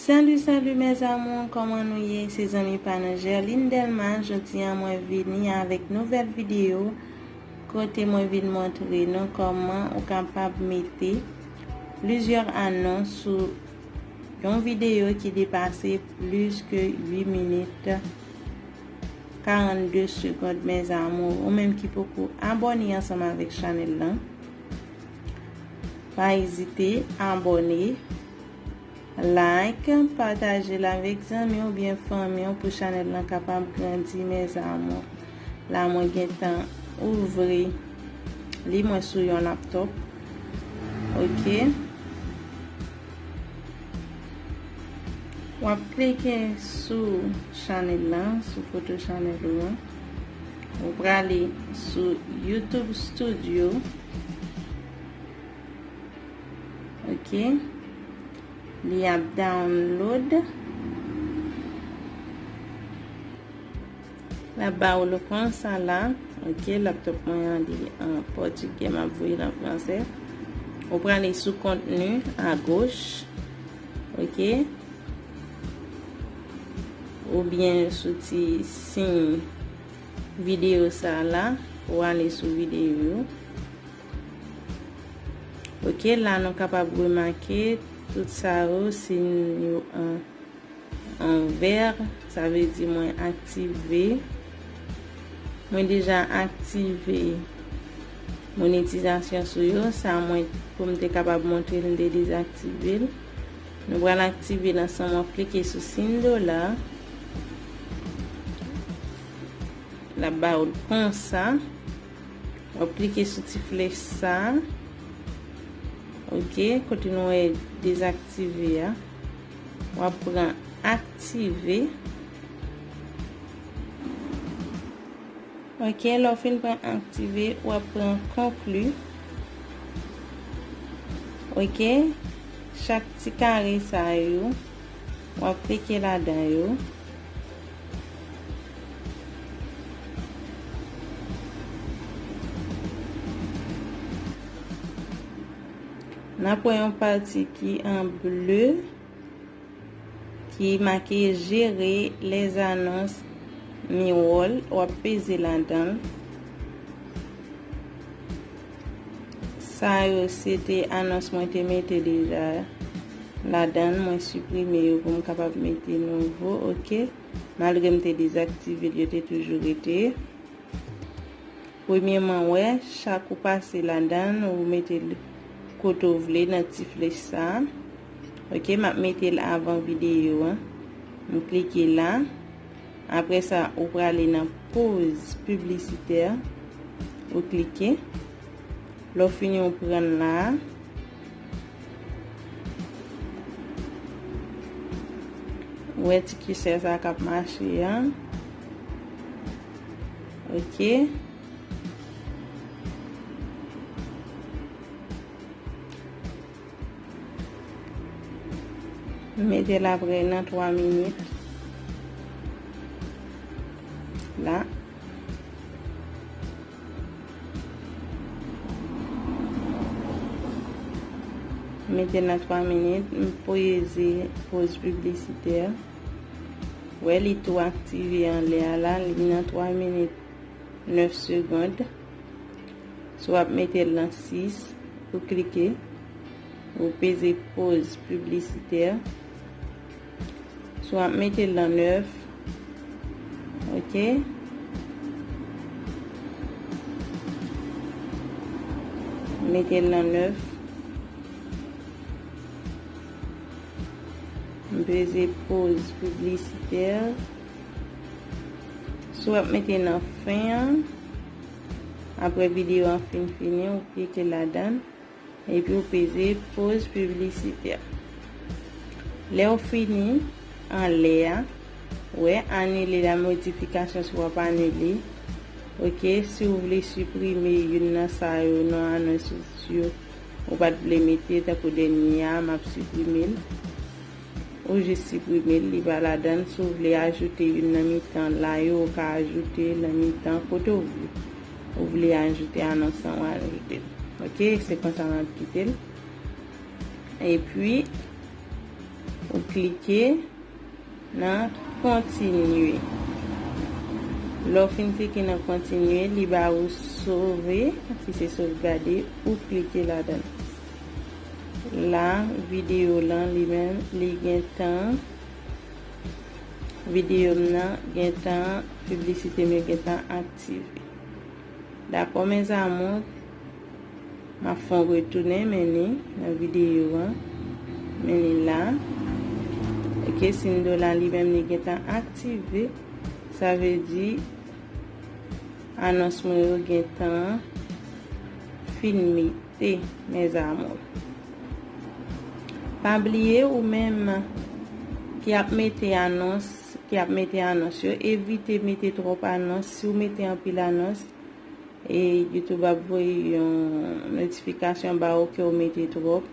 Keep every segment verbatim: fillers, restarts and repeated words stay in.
Salut, salut mes amours, kòman nou ye? Se zanmi pa nou Gerline Delma. Jodi a mwen vini avèk nouvèl videyo kote mwen vin montre nou kòman ou kapab mete plizyè anons sou yon videyo ki depase plis ke uit minit, karannde segond, mes amours. Ou menm ki poko abòne ansanm avèk chanèl lan, pa ezite abòne, like, pataje l avèk zanmi w oubyen fanmi w pou chanèl lan kapab grandi, mes amours. La mwen gentan ouvri li, mwen sou yon laptop. Ok. W ap klike sou chanèl lan, sou foto chanèl ou an. Ou prale sou YouTube Studio. Ok. Li ap download. L ap ba ou l konsa la. Ok, laptop mwen an, li an pòtigè, m ap voye l an fransè. Ou prale sou kontni agoch. Ok. Oubyen sou ti siy videyo sa la, ou ale sou videyo yo. Ok, la nou kapab remake tout sa yo, siy yo an, an vè, sa vle di mwen aktive. Mwen deja aktive monetizasyon sou yo. Sa mwen, pou m te kapab montre l, m te dezaktive l. Nou pral aktive l ansanm, w ap klike sou siy dola. L ap ba ou l konsa. W ap klike sou ti flèch sa. Ok, kote nou wè dezaktive a. W ap pran aktive. Ok, lè w fin pran aktive, w ap pran konkli. Ok, chak ti kare sa yo, w ap klike ladan yo. N ap wè yon pati ki an ble ki make Gérer les annonces Miwòl, w ap peze ladan l. Sa yo se te anons mwen te mete deja ladan l, mwen siprime yo pou m kapab mete nouvo, ok. Malgre m te dezaktive l, yo te toujou rete. Premyèman, wè, chak ou pase ladan l, ou mete l kote w vle nan ti flèch sa. Ok, m ap mete l avan videyo an. M klike la. Apre sa, ou prale nan poz piblisitè. Ou klike. Lè w fini, ou pran l la. Ou wè ti kisè sa k ap mache an. Ok. M mete l apre nan twa minit. La. M mete nan twa minit, m peze poz piblisitè. Wè, li tou aktive anlè a la, li nan twa minit nèf segond. Si w ap mete l nan sis, ou klike, ou peze poz piblisitè. Si w ap mete l nan nèf, ok. Mete l nan nèf. M peze poz piblisitè. Si w ap mete nan fen an, apre videyo an fin fini, ou klike ladan l. Epi ou peze poz piblisitè. Lè w fini anlè a, wè, anile la modifikasyon si w ap anile. Ok, si w vle siprime youn nan sa yo nan anons yo, ou pa t vle mete, tankou dènye a, m ap siprime l. Ou jis siprime l, li pa ladan l. Si w vle ajoute youn nan mitan la yo, ou ka ajoute nan mitan kote w vle. Ou vle ajoute anons lan, ou ajoute l. Ok, se konsa m ap kite l. Epi, Ou klike nan kontinye. Lè w fin klike nan kontinye, li ba ou sove, ki se sovgade, ou klike ladan l. La, videyo lan li menm, li gen tan, videyo m nan gen tan, piblisite m yo gen tan aktive. Dakò, mes amours, m ap fè yon retounen, men li nan videyo an, men li la. Ok, sindo la li menm li gen tan aktive, sa vle di anons mwen yo gen tan fin mete, mes amours. Pa bliye ou menm ki ap mete anons, ki ap mete anons yo, evite mete twòp anons. Si w mete anpil anons, e YouTube ap voye yon notifikasyon ba ou ke w mete twòp.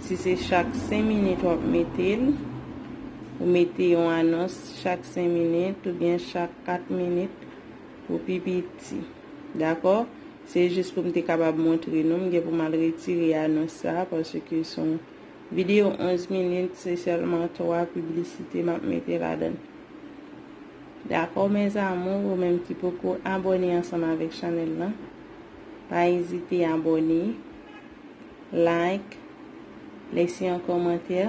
Si se chak senk minit w ap mete l, ou mete yon anons chak senk minit oubyen chak kat minit pou pi piti. Dakò? Se jis pou m te kapab montre nou, m gen pou m al retire anons sa, paske se yon videyo onz minit, se sèlman twa piblisite m ap mete ladan l. Dakò, mes amours, ou menm ki poko abòne ansanm avèk chanèl lan, pa ezite abòne, like, lese yon kòmantè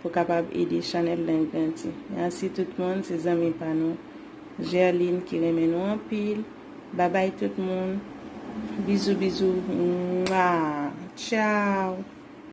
pou kapab ede chanèl lan grandi. Mèsi tout moun, se zanmi pa nou, Gerline, ki renmen nou anpil. Babay tout moun. Bizou, bizou. Mwa. Tchaw.